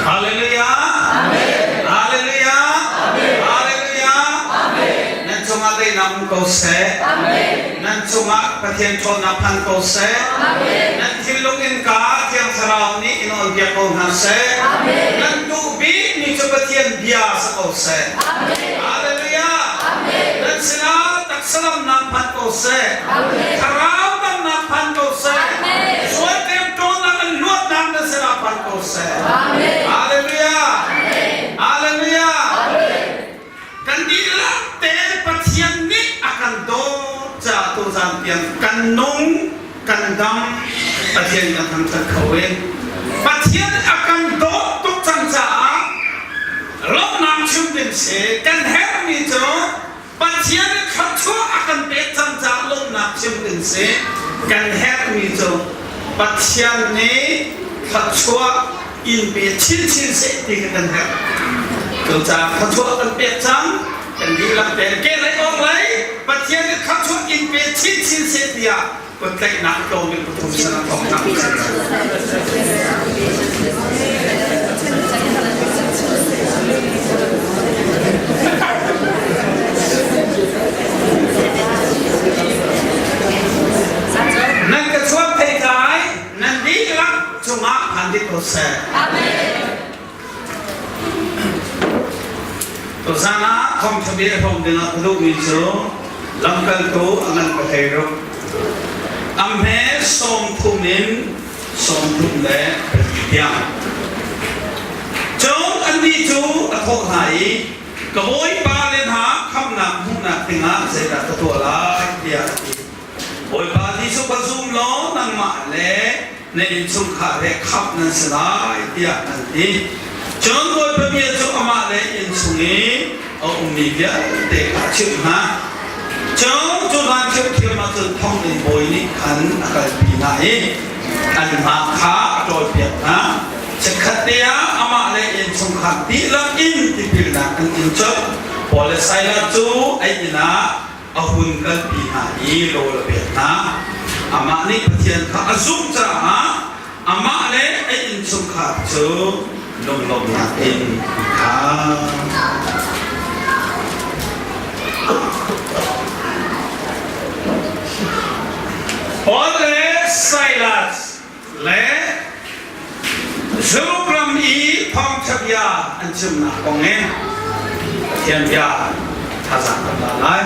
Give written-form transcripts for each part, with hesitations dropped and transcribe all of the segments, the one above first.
Hallelujah. Amen. Hallelujah. Amen. Hallelujah. Amen. Nan cungah daihnak um ko seh. Amen. Nan cungah Pathian ṭhawnnak phan ko seh. Amen. Nan thinlung innka Thiang Thlarau nih in awnpiak ko hna seh. Amen. Nan duh bikmi cu Pathian bia si ko seh. Amen. Hallelujah. Amen. Nan sinah taksalamnak phan ko seh. Amen. Thlarau damnak phan ko seh. Amen. Sual temṭawnak in luatnak nan sinah phan ko seh. Amen. Hallelujah. Amen. Hallelujah. Amen. Kan dihlak te Pathian nih a kan dawt caah tuzaan tiang kan nung, kan dam, Pathian kan thangṭhat kho i Pathian a kan dawt tuk cang caah lawmhnak chim ding si. Kan herhmi cu Pathian nih thluachuah a kan pek cang caah lawmhnak chim ding si. Kan herhmi cu Pathian nih thluachuah in pe chinchin seh ti kha kan herh. Cucaah thluachuah kan pek cang, kan dihlak tein kehlei awk lei Pathian nih thluachuah in pe chinchin seh tiah kuttlaihnak tlawm in pathum sana thawk hna Nan ka chuak thei kai nan dihlak cungah phan dih ko seh. Tuzan ah thawngtha bia hrawm dingah ka duhmi cu lamkaltu a ngan ka thei ruk. A hme 30 in 34 tiang. Cun annih cu a thawh hna i ka bawipa le hna khamhnak hmuhnak dingah zeidah ka tuah lai tiah a ti. Bawipa Jesuh ka zum law nangmah le na innchungkhar he khamh nan si lai tiah an ti. Cun Bawipa bia cu amah le innchung i a ummi vialte kha a chimh hna. Cun cu hlan ṭhiamṭhiam ah cun thonginn bawi nih khan a kalpi hna i an hma kha a ṭawlpiak hna. Chikkhatte ah amah le innchungkhar dihlak in tipilnak an in colh. Paul le Silas cu a inn ah a hun kalpi hna i rawl a pek hna. Amah nih Pathian kha a zumh caah amah le a innchungkhar cu lunglawmhnak in an khat. Paul le Silas le Zuruk ram i thawngṭha bia an chimnak kong in Pathian bia thazaang kan la lai.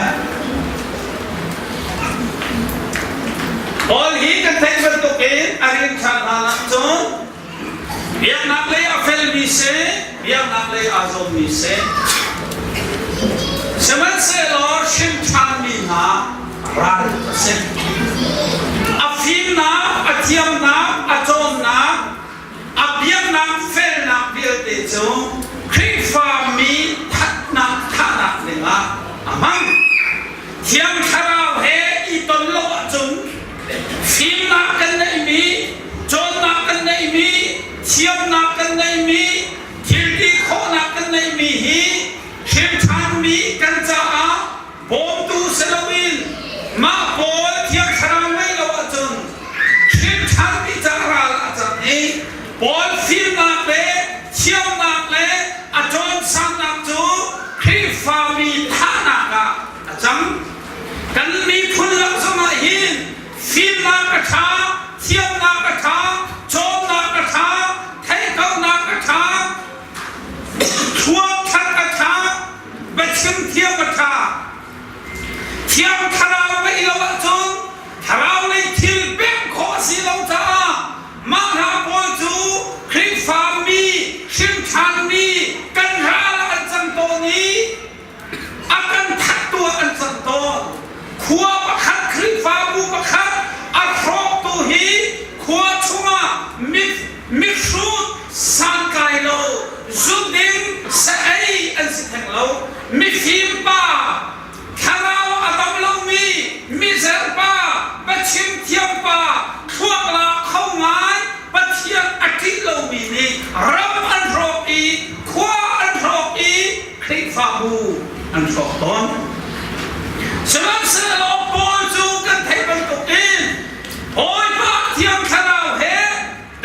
Paul hi kan theih bantukin a rin ṭhan hna nak cun biaknak lei a felmi si, biaknak lei aa zuammi si. Sihmanhsehlaw hrim ṭhanmi hna ral a si. A fimnak, a thiamnak, a cawnnak, a biaknak felnak vialte cu Khrihfa mi thatnak thahnak dingah a hmang. Thiang Thlarau he i ton lo ahcun fimnak kan neihmi, cawnnak kan neihmi, thiamnak kan neihmi, thilti khawhnak kan neihmi hi hrimṭhanmi kan caah Bawmtu si loin mah pawl Thiang Thlarau ngeih lo ahcun hrimṭhan ti cang ral a cang i Paul fimnak le thiamnak le a cawnsannak cu Khrihfami thahnak ah a cang. Kan miphun lak zongah hin fimnak a ṭha, thiamnak a ṭha, cawnnak a ṭha, theihkauhnak a ṭha, thuamthat a ṭha, biachim thiam a ṭha. Thiang Thlarau ngeih lo ahcun thlarau lei thil pek khawh a si lo caah mah hna pawl cu Khrihfa mi hrimṭhanmi kan ral ah an cang tawn i a kan thattu ah an cang tawn. Khua pakhat Khrihfabu pakhat a hrawktu hi khua chungah mihrut santlai lo zuding sa ei an si theng lo mifim pa thlarau a dam lomi mizer pa biachim thiam pa thluak la kho ngai Pathian a ṭih lomi nih ram an hrawk i khua an hrawk i Khrihfabu an hrawk tawn. Sihmanhsehlaw Paul cu kan theih bantukin Bawipa Thiang Thlarau he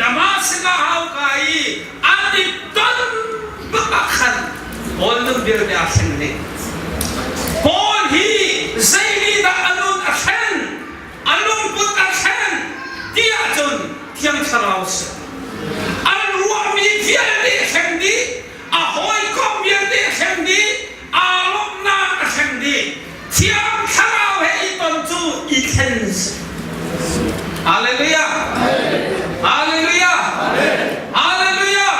Damascus hauka i an i ton. vialte aa thleng dih. Paul hi zeinih dah a nun a thlen, a lungput a thlen ti ahcun Thiang Thlarau a si. An ruahmi vialte a thleng dih, a hawikom vialte a thleng dih, aa lawmhnak a thleng dih. Thiang Thlarau he i ton cu i thlen si. Hallelujah! Hallelujah! Hallelujah!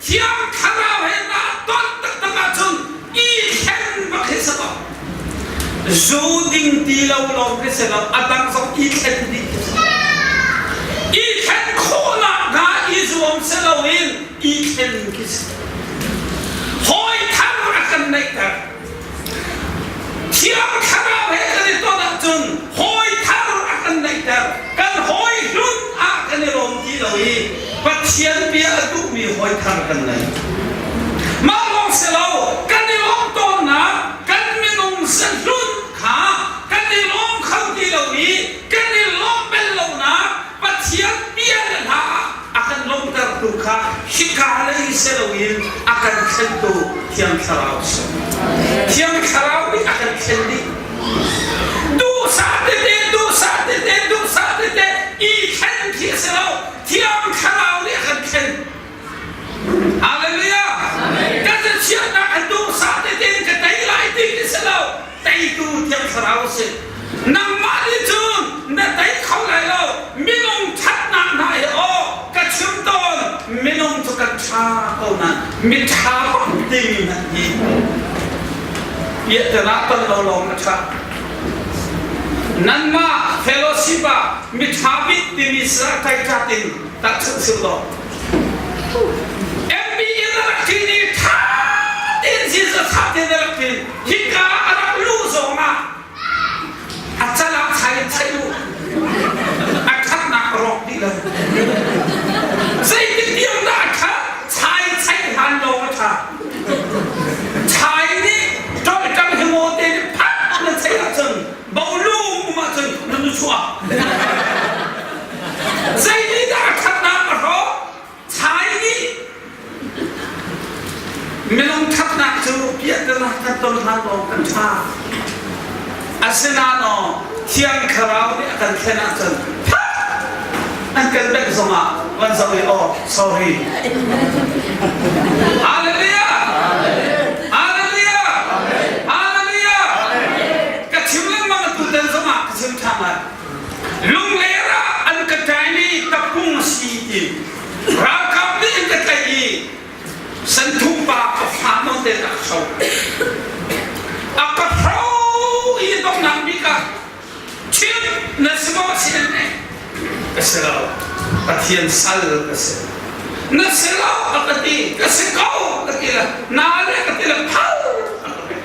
Thiang Thlarau he naa ton taktak ahcun i thlen bak hi si ko. Zu ding ti lo lawng khi si lo, a dang zong i thlen dih khi si. I thlen khawhnak hnga i zuam si loin i thlen khi si. Hawi thar a kan neihter. Thiang Thlarau he kan i ton ahcun hawi thar a kan neihter. Kan hawi hlun ah kan i lawm ti lo i Pathian bia a duhmi hawi thar kan nei. Mah lawng si lo, kan i lawm tawnnak kan minung sahlun kha kan i lawm kho ti lo i kan i lawm bel lonak Pathian bia le hla ah a kan lawmtertu kha hika lei si loin a kan thlentu Thiang Thlarau a si. Thiang Thlarau nih a kan thlen dih. Duhsah tete, duhsah tete, duhsah tete i thlen khi a si lo. Thiang Thlarau nih a kan thlen. Hallelujah! Kan chiatnak a duhsah tete in ka tei lai ti khi si lo. Teitu Thiang Thlarau a si. Nangmah nih cun na tei kho lai lo. Minung ṭhatnak hna hi aw ka chim tawn. Minung cu kan ṭha ko nain miṭha bak timi hmanh hi piahtana ton lo lawng a ṭha. Nanmah fellowship ah miṭha bik timi sa ṭaiṭat in tahchunh sil law MB in a rak ṭin i ṭha tein Jesus ṭha tein a rak ṭin. Hika a rak luh zong ah a cal ah chai in chaih u. A ṭhatnak a rawk dih lo. Zeitik tiang dah a ṭhat? Chai chaih hlan lawng a ṭha. Chai nih ṭolhṭang hi maw te nih phat na chaih ahcun bolung um ahcun na nu chuah. Zeinih dah a ṭhatnak a hrawh? Chai nih minung ṭhatnak cu piahtana kan ton hlan lawng kan ṭha. Asinain aw Thiang Thlarau nih a kan thlen ahcun an kan bengh zongah van zoh i aw sorry. Hallelujah! Hallelujah! Hallelujah! Ka chim lengmang atu tan zongah ka chim ṭhan lai. Lungler ah an ka ṭaimi tapung a si ti ralkap nih an ka tlaih i santhum pa ka fa nawn tein a ka hro. A ka hro i donghnak bik ah chim na si maw CNA? Ka si lo. Pathian sal ka si. Na si lo a ka ti. Ka si ko ka ti le na le ka ti le phal a ka pek.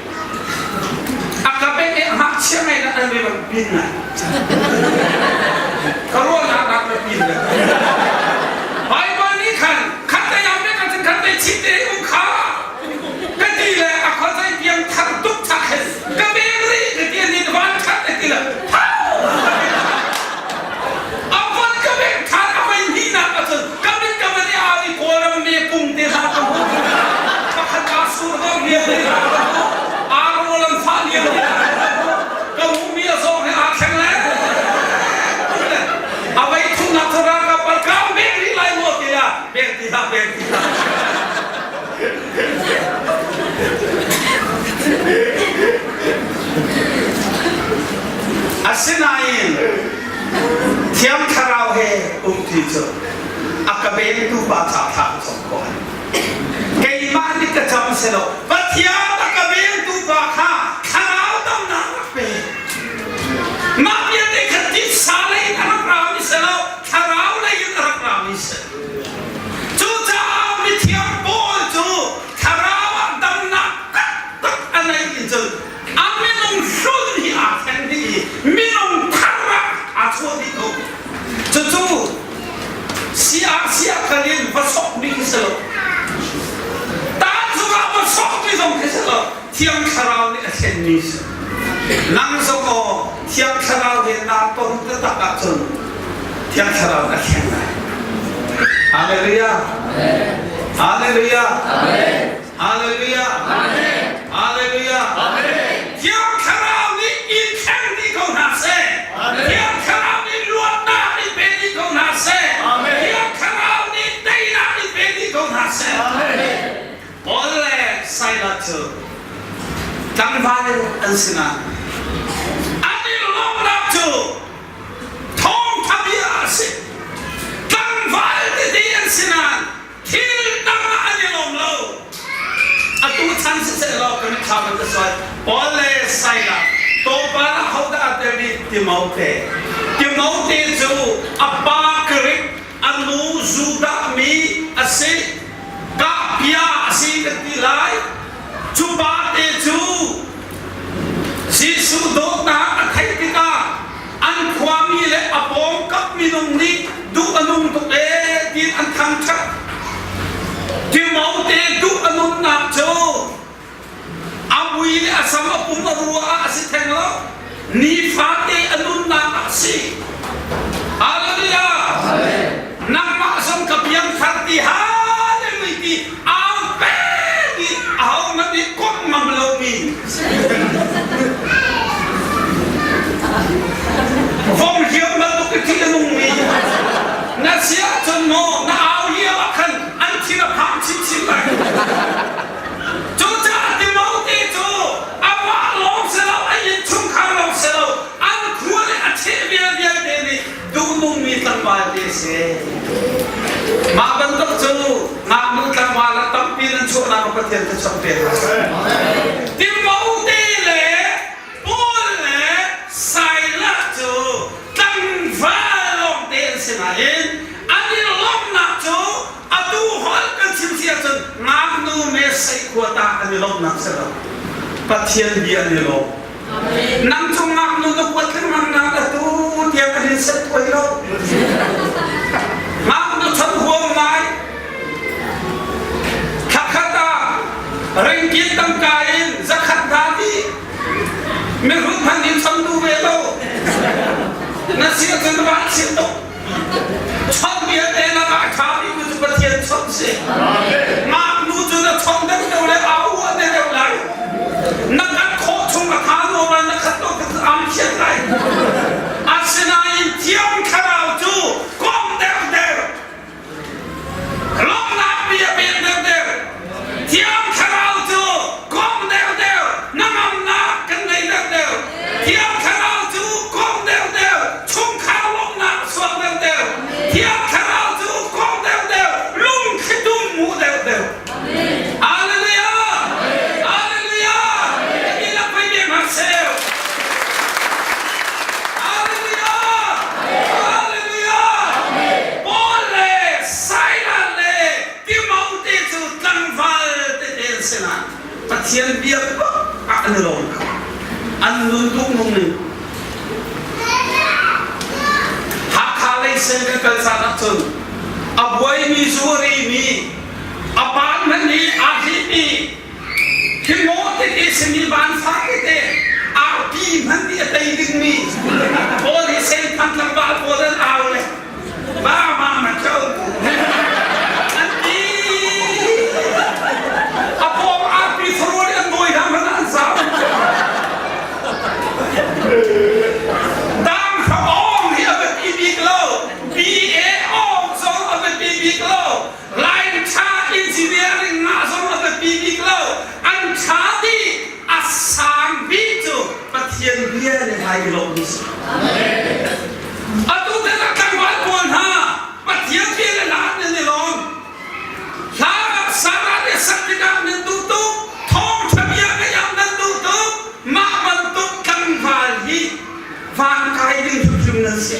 A ka pek i ngakchia ngei na an bang pin ngai. Ka ruahnak ah ka pin le. Bible nih khan khat te yam ne kan khat te chit te um kha ka ti le a khazai piang thar tuk thak hen ka beng ri ka ti ni van khat te ti le a van ka beng than a vai hnih nak ahcun ka min ka van i au i kawlram me pung te hna ka hmu pakhat aa sur dawr lian te hna ka hmu aa rawl an fah lian te hna ka hmu ka hmuhmi a zawng he aa thleng le a vei thumnak cu ralkap bal ka beng rih lai maw ti ah beng ti hlah beng ti hlah Asinain Thiang Thlarau he umṭi cu a ka vengtu pa ca thla ka cam ko ai. Keimah nih ka cam si lo, Pathian a ka vengtu pa kha thlarau damnak rak pe. Mah vialte kha titsa lei in a rak rami si lo, thlarau lei in a rak rami si. Cucaah mithiang Paul cu thlarau ah damnak taktak a nei in cun a minung hlun hi aa thleng dih i minung thar ah aa chuah dih ko. Cucu CRC ah kal in va sokmi khi si lo. Tahchung ah va sokmi zong khi si lo. Thiang Thlarau nih a thlenmi si. Nang zong aw Thiang Thlarau he naa ton taktak ahcun Thiang Thlarau na thleng lai. Hallelujah. Hallelujah. Hallelujah. seh. Paul le Silas cu tlangval an si nain an i lawmhnak cu thawngtha bia a si. Tlangval tete an si nain thil dang ah an i lawm lo. Atu chan siseh law kan thla ban ka sual. Paul le Silas tlawmpal ah hodah aa tel i Timote. Timote cu a pa Greek, a nu Judah mi a si. Kahpia a si kan ti lai. Cu pa te cu Jesuh dawtnak a theih tikah an khuami le a pawngkap minung nih duh a nung tuk ee tiin an thangṭhat. Timote duh a nunnak cu a mui le a sam a pum a rua ah a si theng lo. Nifate a nunnak ah a si. Hallelujah! Nangmah zong ka piangthar ti hallelujah ti au peng i ahohmanh nih komh ngam lomi vom hliam bantuk i thil a nungmi na si ahcun maw na au lio ah khan an thin a phang chinchin lai. Cucaah Timote cu amah lawng si lo, a innchungkhar lawng si lo, an khua le a chehvel vialte nih duhnungmi tlangval te a si. Mah bantuk cu ngaknu tlangval ah tampi nan chuahnak ah Pathian thluachuah pe hna seh. Timote le Paul le Silas cu tlangval lawngte an si nain an i lawmhnak cu atu holh kan chim si ahcun ngaknu mesei khua ta an i lawmhnak si lo. Pathian bia an i lawm. Nang cu ngaknu na kuat lengmang nak atu tiang an in set oi lo. Ngaknu chan huam ngai. Thakhat ah ringkin tangka in zakhat hna ti mihrut hmanh in cham duh ve lo. Na si ahcun na van chim tuk. Chawnh vialte lakah a ṭha bikmi cu Pathian chawnh si. Ngaknu cu na chawnh deuh deuh le aa uah te deuh lai. Na kat khawh chung a kha nawl lai, na khat lo khat am thian lai. Asinain Thiang Thlarau cu kong deuh deuh, lawmhnak bia pek deuh deuh, Thiang Thlarau cu kong deuh deuh, hnangamnak kan ngei deuh deuh. Thiang Thlarau cu kong deuh deuh, chungkhar lawmhnak a chuak deuh deuh. Thiang Thlarau cu kong deuh deuh, lungthlitum mu deuh deuh. Hallelujah! Hallelujah! Kan dihlak pei ve hmanh seh. Hallelujah! Hallelujah! Paul le Silas le Timote cu tlangval tete an si nain Pathian bia bak ah an i lawm kho. An nun duh nung ning. Hakha lei sen kan kal caan ahcun a buaimi zu a rimi a paan hmanh hi aa hlihmi hi maw tete simi vanfa tete arpi hmanh nih a tei dingmi pawl hi senthang tlangval pawl an au le ba ma ma cho an ti a pawng arpi farul an bawi hna hmanh an zau dang awng hi a biapi bik lo BA awng zong a biapi bik lo Line ṭha engineering ngah zong a biapi bik lo an ṭha dih a sang bik cu Pathian bia le hmai i lawmmi si. Atu tan ah tlangval pawl hna Pathian bia le hla nan i lawm. Hla sang ah le sak tikah nan duh tuk, thawngṭha bia ngaih ah nan duh tuk. Mah bantuk tlangval hi van kai ding hrimhrim nan si.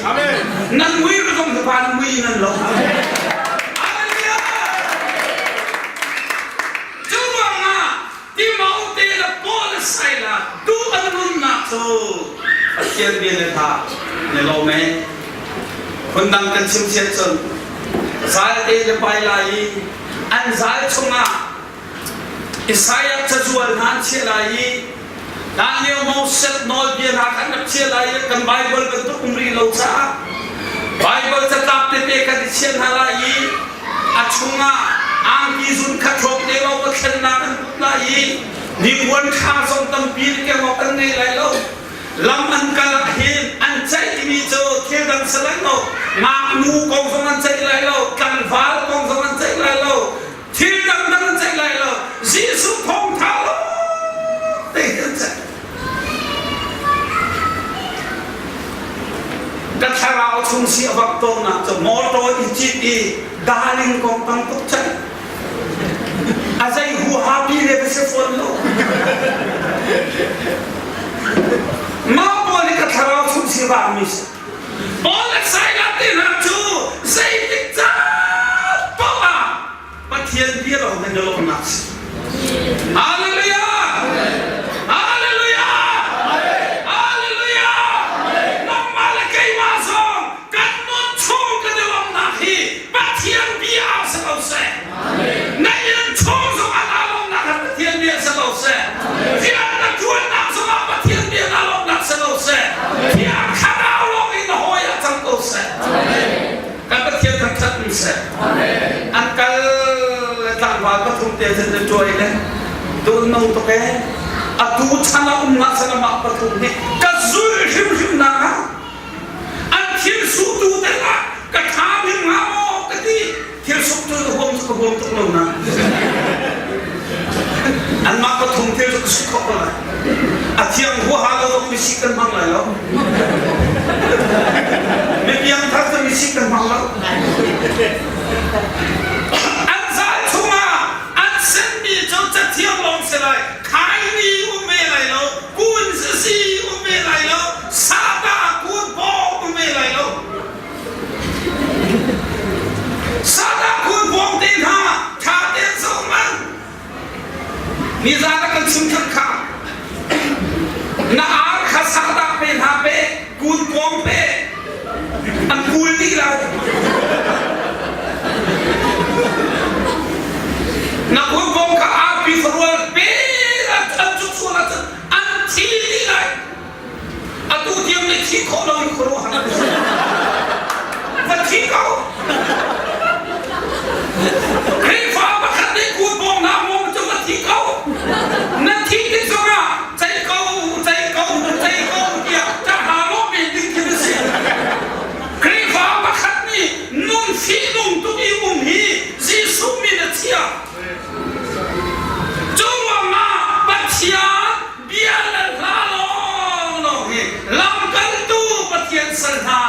Nan mui zong hi van mui nan lo. Hallelujah! Cu ruangah Timote le Paul le Silas duh an nunnak cu Pathian bia le hla ne lo me. Phundang kan chim sian cun zalte le pai lai i an zal chungah Isaiah cazual hna an chiah lai i hlanlio Moses nawlbia hna kha an rak chiah lai i kan Baibal bantuk um rih lo caah Baibal catlap tete kan i chiah hna lai i a chungah angki zun kha ṭhawng te lo va thlennak an put lai i nipuan ṭha zong tampi keng awk an ngei lai lo. Lam an kal ah hin an ceihmi cu thil dang si lai lo. Ngaknu kong zong an ceih lai lo, tlangval kong zong an ceih lai lo. Thil. a vak tawnnak cu motor i cit i darling kong tam tuk cang. A zei huaha pi le va si fawn lo. Mah pawl hi ka thlarau chung si vangmi si. Paul le Silas te hna cu zeitik caan paoh ah Pathian bia lawng hin na lawmnak si. Hallelujah! Hallelujah! Hallelujah! Nangmah le keimah zong kan nun chung kan i lawmhnak hi Pathian bia ah si ko seh. Na inn chung zongah naa lawmhnak ah Pathian bia si ko seh. Rian na ṭuannak zongah Pathian bia naa lawmhnak si ko seh. Thiang Thlarau lawng in na hawi ah cang ko seh. Kan Pathian thangṭhat in seh. An kal le tlangval pathum te cun na ṭuai le dun no tuk ee. Atu chan ah um hlah seh mah pathum hi ka zul hrimhrim nak ah an thil sutu te ah ka ṭha hrim hnga maw ka ti. Thil suktu ka huam cu ka huam tuk lo na. Anmah pathum thil cu ka suk khawh ko lai. A thiang huaha lo zong misi kan hmang lai lo. Mi piangthar cu misi kan hmang lo. An zal chungah an senmi cu cathiang lawng si lai. Khaini um ve lai lo, kun sisi um ve lai lo, sata kun paw um ve lai lo. Sata kun pawng te hna tha tein zoh hmanh. Nizan ah kan chim than kha. Na ar kha sahdah pe hna pe, kun pawng pe. An kul dih lai. Na kun pawng kha arpi farual pe an cuk sual ahcun an thi dih lai. Atu tiang nih thi khawh lo in khuaruahhar an si. Va thi ko. Khrihfa pakhat nih kutbawmnak mawng cu va thi ko. Na thi tik zongah cei ko, cei ko, cei ko tiah ṭahha lawh men ding khi na si. Khrihfa pakhat nih nun fihnung tuk i um hi Jesuh min a chia. Cu ruangah Pathian bia le hla lawnglawng hi lamkaltu Pathian sal hna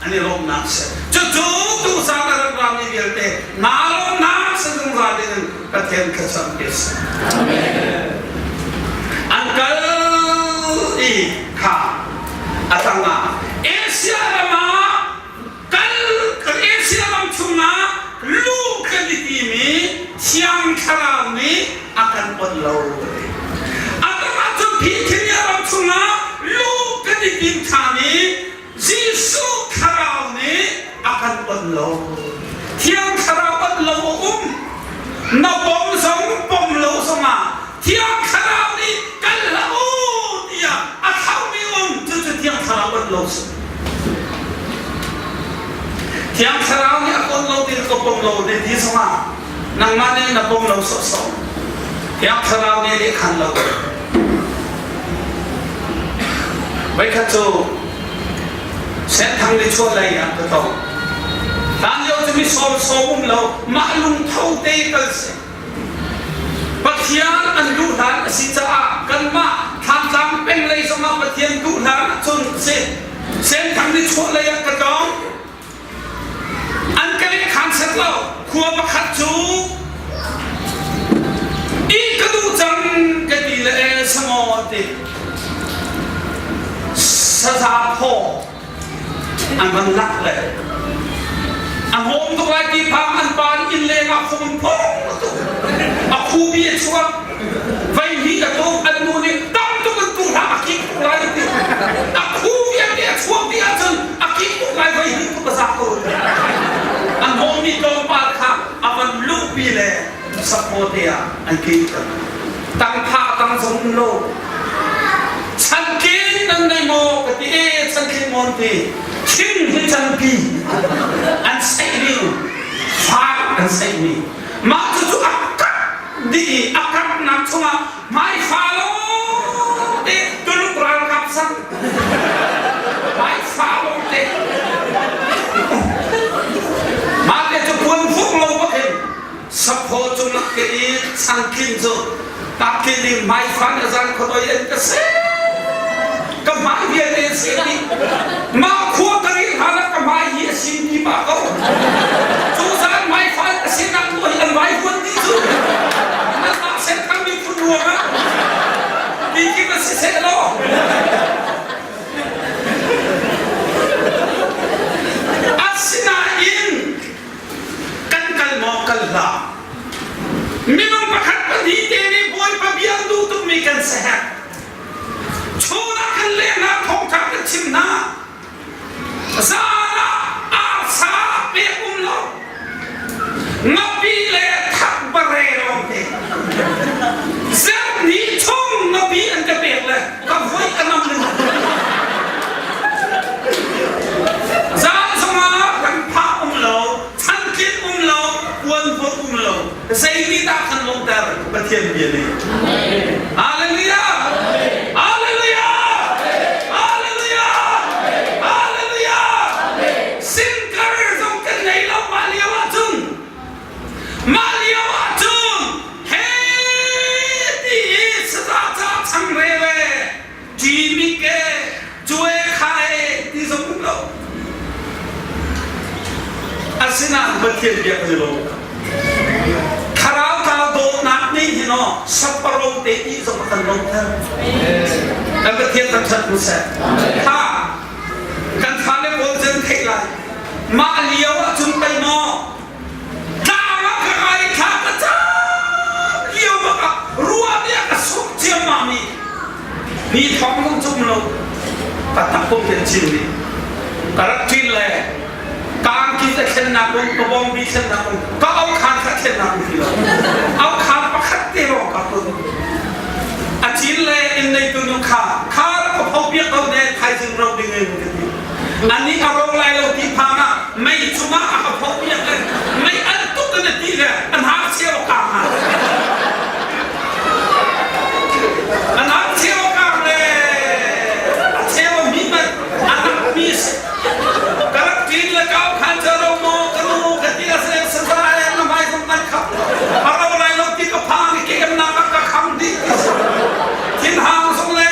an i lawmhnak si. Cucu tuzan a rak rami vialte naa lawmhnak si zungzal ding in Pathian thlacam ti a si. An kal i kha a tangah Asia ram ah kal Asia ram chungah luh kan i timi Thiang Thlarau nih a kan onh lo. A dang ahcun Bithynia ram chungah luh kan i tim ṭhan i Jesuh Thlarau nih a kan onh lo. Thiang Thlarau onh lo a um. Na pom zong pom lo zongah Thiang Thlarau nih kal hlah u tiah a thlauhmi um cucu Thiang Thlarau onh lo si. Thiang Thlarau nih a pom lo ti ka pom lo na ti zongah nangmah nih na pom lo sawhsawh. Thiang Thlarau nih lehkhan lo. Voikhat cu Senthang nichuah lei ah ka tong. Hlan lio cu mi sawm sawm um lo, mah lungtho te kal si. Pathian an duh hlan a si caah kanmah Thantlang peng lei zongah Pathian duh hlan ahcun si. Senthang nichuah lei ah ka tong. An ka lehkhan set lo. Khua pakhat cu ih ka duh cang ka ti le e sangaw an ti. Saza phaw an van lak le a ngawm tuk lai ti phang an pa nih inn leng ah phung phung tuk a khubi a chuak vei hnih a tuk an nu nih tam tuk in tu hlah a kik tuk lai ti a khu vialte a chuak dih ahcun a kik tuk lai vei hnih tuk a za ko a ngawmmi tlawmpal kha a van luhpi le saphaw te ah an kik tangtha tang zong um lo Chantling nan nei maw ka ti e chantling maw an ti thing hi canpi an seihmi fak an seihmi mah cucu a kak dih i a kaknak chungah hmaifa lo te Tuluk ralkap sang hmaifa lo te mah te cu puan fuk lo bak in Saphaw cungah ke i changtlin cu taktlin in hmaifan a zan khuadoi in ka si. Ka hmai vialte si dih. Mah khua ka ril hlan ah ka hmai. hmai hi a sin ti pah ko. Cu zan hmaifal a sinak tuah hi an vaivuan dih cu. Nanmah Senthang miphun ruangah ti khi va si seh law. Asinain kan kal maw kal hlah. Minung pakhat pahnih te nih Bawipa bia an duh tukmi kan sehek. Chun ah kan leng ah thawngṭha kan chim hna. Zan ah arsa pek um lo. Ngapi le thakbare lawngte. Zarhni chung ngapi an ka pek le ka voi ka nam ning. Zan zongah kan phah um lo, chantlin um lo, puanvur um lo. Zei nih dah kan lawmhter? Pathian bia nih. Hallelujah! Hallelujah! Hallelujah! Hallelujah! Sinkar zong kan ngei lo mah lio ahcun mah lio ahcun he ti i saza ca changreu e ṭimik e cue kha e ti zong um lo. Asinain Pathian bia kan i lawm. Thlarau tlau dawtnak nih hin aw saparo te i zong a kan lawmter. Kan Pathian thangṭhat ku seh. Kha kan fale pawl cu an theih lai. Mah lio ahcun pei maw tlang ah ka kai thla ka cam lio bak ah ruah nih a ka suk ciammam i mi thawng zong cum lo ka takpum ten cin nih ka rak ṭin le kangki ka thlennak um ka bawngbi thlennak um ka aukhan kha thlennak um ti lo aukhan pakhat te lawng ka pun a cin le inn neitu nu kha kha rak ka pho piak ko ne thaizing ro ding in ka ti Anih a ro lai lo ti phang ah mei cungah a ka phawh piak le mei al tuk in a ti le a hnarcheu a kang ah a hnarcheu a kang le a cheu a hmi manh a nak mi a si ka rak ṭin le kau khan cu ro maw ka nu ka ti a se saza e na hmai zong kan khap a ro lai lo ti ka phang i ke nak ah ka kham dih thinhang zong le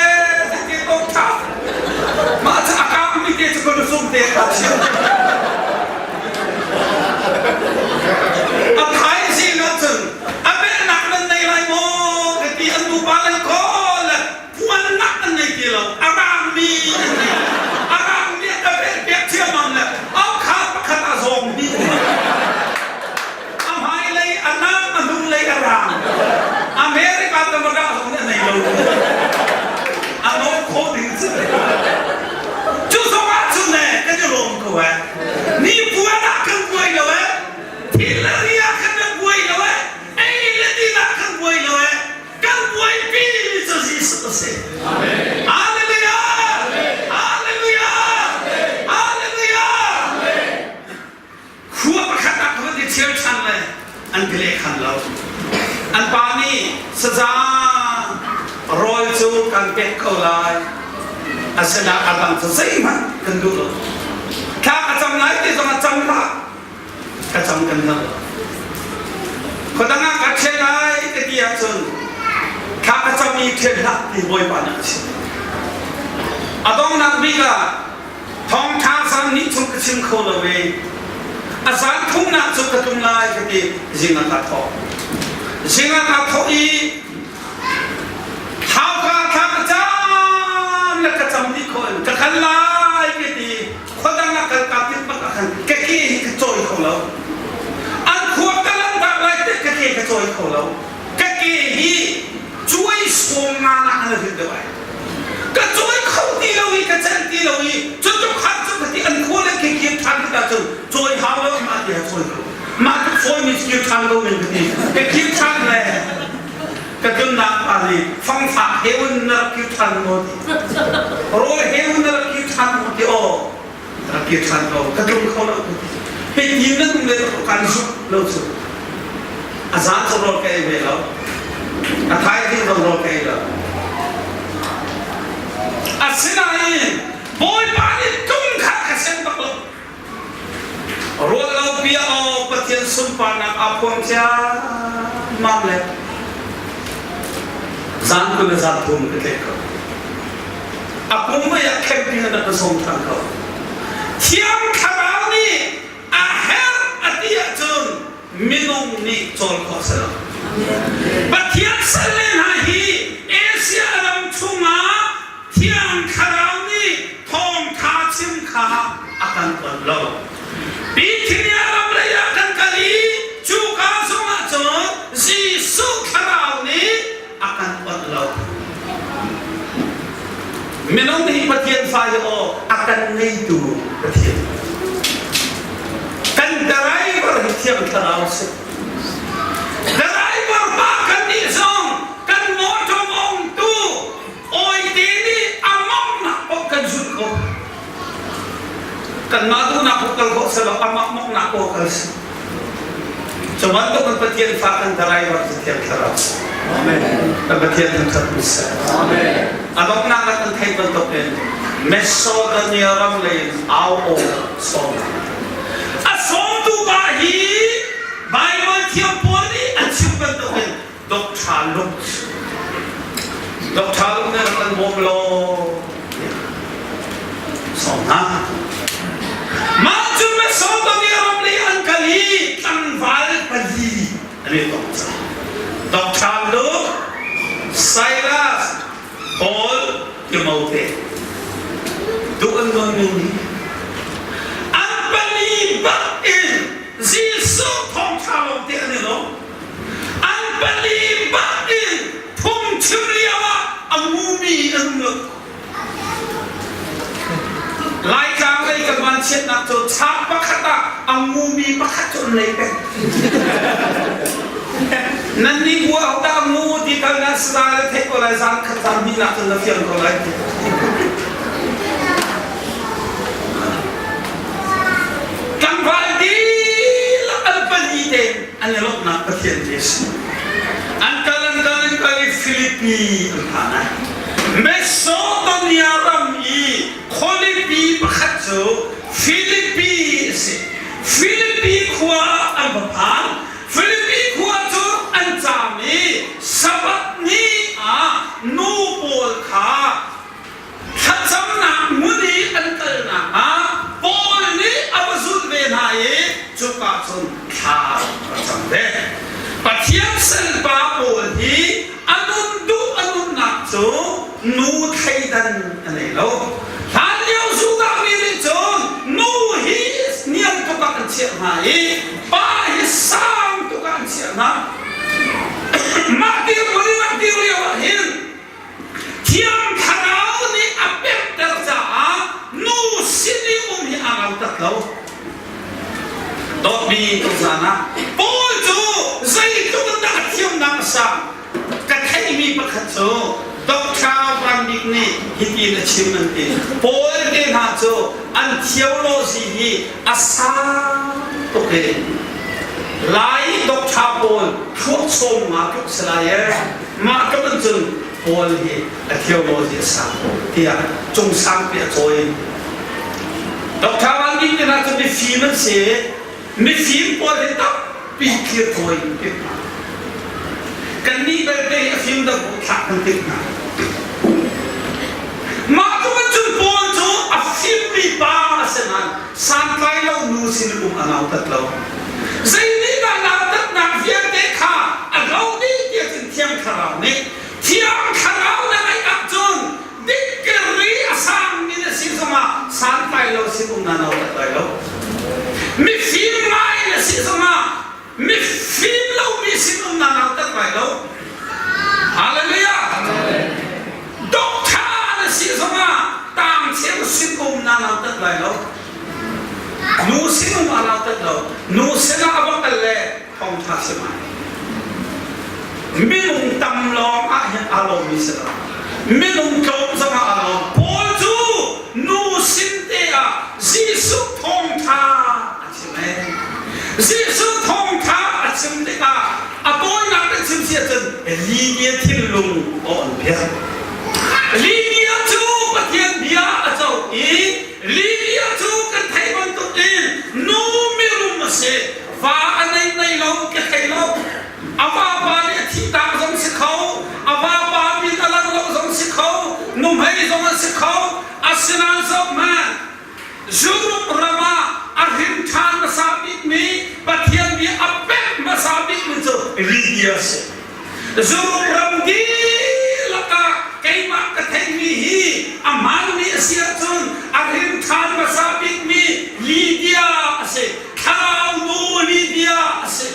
ti ko ṭha Mah cu a kangmi te cu ka zum te ka chim. A thaizing ahcun a velhnak nan nei lai maw ka ti an nupa le kawl le puannak an nei ti lo a rangmi an nei a rangmi a velh piak thiamam le au kha pakhat a zawngmi a hmailei a nam a hnunglei a rang America tamaga zong nih a nei lo a nawl khawh ding cu cu zong ah cun ne kan i lawm ko eh ni puan ah kan buai lo eh thil le ri ah kan rak buai lo eh ei le din ah kan buai lo eh kan buaipi mi cu Jesuh a si Hallelujah Hallelujah Hallelujah Khua pakhat ah ka van i ṭhial ṭhan le an ka lehkhan lo. An pa nih saza rawl cu kan pek ko lai. Asinain a dang cu zeihmanh kan duh lo. Thla ka cam lai ti zong ah cam hlah. Ka cam kan hngal lo. Khuadang ah ka ṭhial lai ka ti ahcun thla ka cam i ṭhial hlah ti Bawipa nih a chim. A donghnak bik ah Thawngṭha zan nih chung ka chim kho lo i a zan thumnak cu ka tlung lai ka ti zing ah kaa thawh. Zing ah kaa thawh i hauka thla ka cam le ka cam dih khawh in ka kal lai ka ti khuadang ah kal kaa timh bak ah khan ka ke hi ka cawi kho lo. An khua ka lan dah lai te ka ke ka cawi kho lo. Ka ke hi cuai sawm nga nak an rit deuh ai. Ka cawi kho ti lo i ka celh ti lo i cucu khat cu ka ti an khua le ke kir ṭhan tikah cun cawi hau lo mah ti ha cawi ko mah tluk fawi mi kir ṭhan ko men ka ti ka kir ṭhan le ka tlunnak pa nih fangfak he un na rak kir ṭhan maw ti rawl he un na rak kir ṭhan maw ti aw rak kir ṭhan ko ka tlung kho lo ka ti hei ti nan le kan zuk lo cu a zan cu rawl ka ei ve lo a thaizing zong rawl ka ei lo asinain Bawipa nih tung kha ka sem bak lo rawl lo bia aw Pathian sunparnak aa phuang ciammam le zan kul le zan thum ka tlek ko a kum mei ah camping in a ka sawm ṭhan ko thiang thlarau. minung nih cawl khawh si lo. Pathian salle hna hi Asia ram chungah Thiang Thlarau nih thawngtha chim kha a kan onh lo. Bithynia ram lei ah kan kal i cuka zongah cun Jesuh Thlarau nih a kan onh lo. Minung hi Pathian fa hi aw a kan ngeitu Pathian. Kan driver hi Thiang Thlarau si. Driver pa kan nih zong kan motor mongtu awite nih a mongnak paoh kan zulh ko. Kanmah duhnak paoh kal khawh selaw amah mongnak paoh kal si. Cu bantuk in Pathian fa kan driver cu Thiang Thlarau si. Amen. Kan Pathian thangṭhat mi seh. Amen. A donghnak ah kan theih bantuk in Macedonia ram lei in au aw sawm. A sawmtu pa hi Bible thiam pawl nih an chim bantuk in Dr. Luke Dr. Luke nih rak kan bawm law sawm hna. Mah cu Macedonia ram lei an kal i tlangval pali an i tong cang. Dr. Luke, Silas, Paul, Timote. Duh an nawn mi nih an pali bak in Jesuh thawngṭha lawng te an i lawm. An pali bak in phungchim lio ah a mumi an um lo. Laitlang lei kan vanchiatnak cu chak pakhat ah a mumi pakhat cu an lei peng. Nan nih bu ah dah mu ti kal na sala le theih ko lai zan khat zan hnih nak cun na fiang ko lai. Tlangval dihlak an pali tein an i lawmhnak Pathian ti a si. An kal an kal an kal i Filipi an phan ai. Macedonia ram i khualipi pakhat cu Filipi a si. Filipi khua ah an va phan. Filipi khua cu an caam i Sabbath ni ah nu pawl kha Thlacamnak hmun i an kalnak ah Paul nih a va zulh ve hna i cuka cun thla a cam ve. Pathian salpa Paul hi a nun duh a nunnak cu nu thleidan a nei lo. Hlanlio Judah mi nih cun nu hi niam tuk ah an chiah hna i pa hi sang tuk ah an chiah hna. Mah dirhmun in a dir lio ah hin Thiang Thlarau nih a pekter caah nu sin i um hi aa ngautat lo. Dawtmi tuzaan ah Paul cu zeitluk in dah a thiamnak a sang ka theihmi pakhat cu Dr. Van Bik nih hitin a chim an ti. Paul te hna cu an theology hi a sang tuk i Lai Dr. Paul thluak sawm nga tluk si lai ee. Mah tluk in cun Paul hi a theology a sang tiah cung sangpi a cawi. Dr. Van Bik te hna cu mifim an si. Mifim pawl hi tampi thlir cawi in timh hna. Kannih belte hi a fim deuh bu thlak kan timh hna. Mah tluk in cun Paul cu a fimmi pa a si nain santlai lo nu sin um a nautat lo. Zei nih dah nautatnak vialte kha a hlo dih tiah cun Thiang Thlarau nih Thiang Thlarau na ngeih ahcun dikri a sangmi na si zongah santlai lo sin um na nautat lai lo. Mifim ngai na si zongah mifim lomi sin um na nautat lai lo. Hallelujah! Doctor na si zongah tangcheu sin um na nautat lai lo. Nu sinum aa nautat lo. Nu sinah a va kal le thawngṭha si mai. Minung tam lawng ah hin aa lawmmi si lo. Minung tlawm zongah aa lawm. Paul cu nu sin te ah Jesuh thawngṭha a chim ee. Jesuh thawngṭha a chim tikah a tawinak kan chim si ahcun Lydia thinlung a on piak. Lydia cu Pathian bia a co i Lydia cu kan theih bantukin nu mirum a si. Va a nei nei lo ka thei lo. A vapa nih a thihtak zong si kho, a vapa min a lang lo zong si kho, nuhmei zong a si kho. Asinain zohhmanh, Europe ram ah a hrin ṭhan hmasa bikmi Pathian bia a pek. Lydia a si. Zuruk ram dihlak ah keimah ka theihmi hi a hmaanmi a si ahcun a hrin ṭhan hmasa bikmi Lydia a si. Thlarau nu Lydia a si.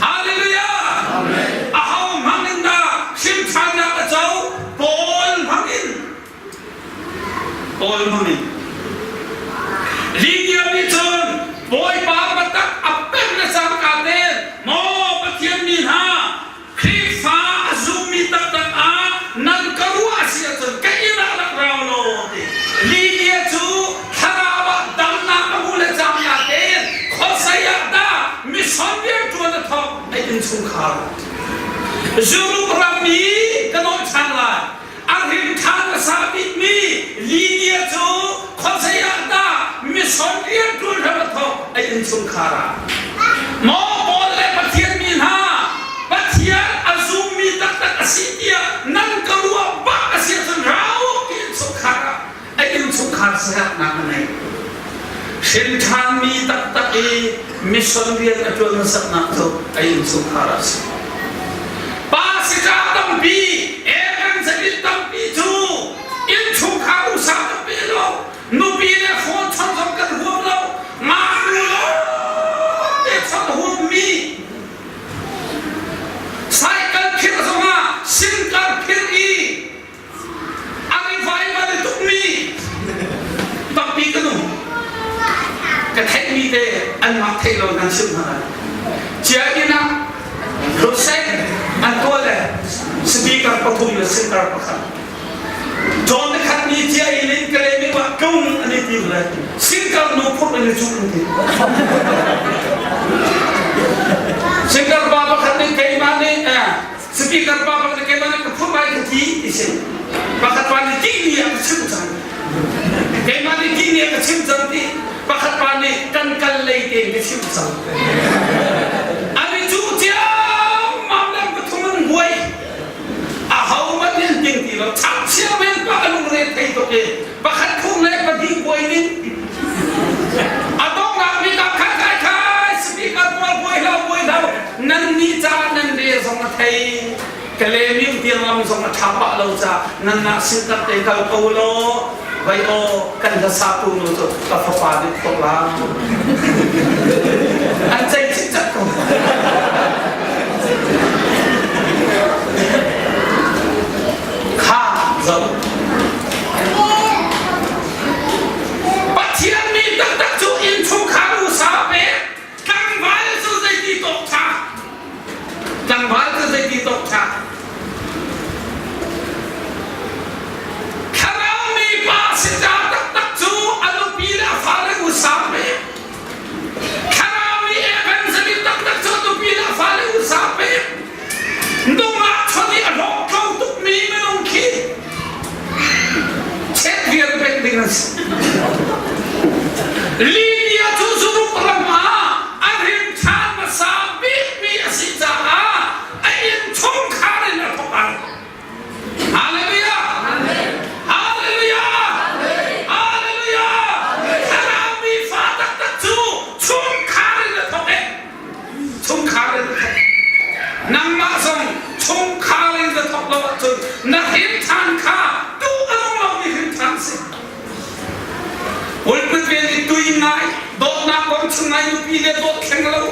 Hallelujah! Aho hmang in dah hrimṭhannak a co? Paul hmang in. Paul hmang in. Lydia nih cun Bawipa biatak a pek le cangka tein maw Pathian mi hna Khrihfa a zummi taktak ah nan ka ruah a si ahcun ka inn ah rak rau law ti. Lydia cu thlarau ah damnak a hmu le cangka tein khuazei ah dah mission rianṭuan a thawk a innchungkhar. Europe ram i ka nawl ṭhan lai. A hrin ṭhan hmasa bikmi Lydia cu khuazei ah dah mission rianṭuan hram a thawk a innchungkhar ah. Maw Paul le Pathian mi hna, Pathian a zummi taktak a si tiah nan ka ruah bak a si ahcun rau ti innchungkhar ah a innchungkhar siaknak a ngei. Hrin ṭhanmi taktak i mission rian a ṭuan hmasaknak cu a innchungkhar ah a si. Pa sika tampi, evangelist tampi cu innchungkhar usa kan pe lo, nupi le phone chon zong kan huam lo, ngaknu lawngte chon huammi cycle phir zongah sinkar phir i A revival tukmi tampi ka um. Ka theihmi te anmah theih lo nan chimh hna lai. Cia inn ah Rosek an tuah le speaker pathum le singer pakhat. John le khat ni cia inn in ka le mi wa kung an i tim le singer nu phurh in i cuh an ti. Singer pa pakhat nih keimah nih Speaker pa bak na keimah nih ka phurh lai ka ti ti si. Pakhat pa nih tih ni ah ka chim cang. Keimah nih tih ni ah ka chim cang ti. Pakhat pa nih kan kal lei tein ka chim cang. An i cuh ciammam le pathum an buai. A ho hmanh nih an ting ti lo. Changchia men pa a lungre thei tuk i pakhat phung le pahnih buai ning. A donghnak bik ah khai khai khai speaker pawl buai hlah buai hlah nan nih caah nan re zong a thei Kalaymyo tiang lam zong a ṭha pah lo caah nan ngah sin tak te kal ko law vai aw kan hlasatu nu cu ka fapa nih tok la an ceih cikcek ko kha zoh Pathian mi taktak cu innchungkhar usa pek Tlangval cu zeiti tawk ṭha? Tlangval cu zeiti tawk ṭha? Thlarau mi pa sita taktak cu a nupi le a fale usa pe. Thlarau mi evangelist taktak cu a nupi le a fale usa pe. Nungak chon i a hlawhtlo tukmi minung khi chet vial pek ding an si. Lydia cu zuruk ram ah a rin ṭhan hmasa bikmi a si caah a innchungkhar in a thawk ai. Hallelujah! Hallelujah! Hallelujah! Thlarau mi fa taktak cu chungkhar in a thawk i chungkhar in a thawk. Nangmah zong chungkhar in na thawk lo ahcun na hrin ṭhan kha duh a nung lomi hrin ṭhan si. Pulpit vel i tui ngai, dawtnak kong chung ngai nupi le dawt thleng lo.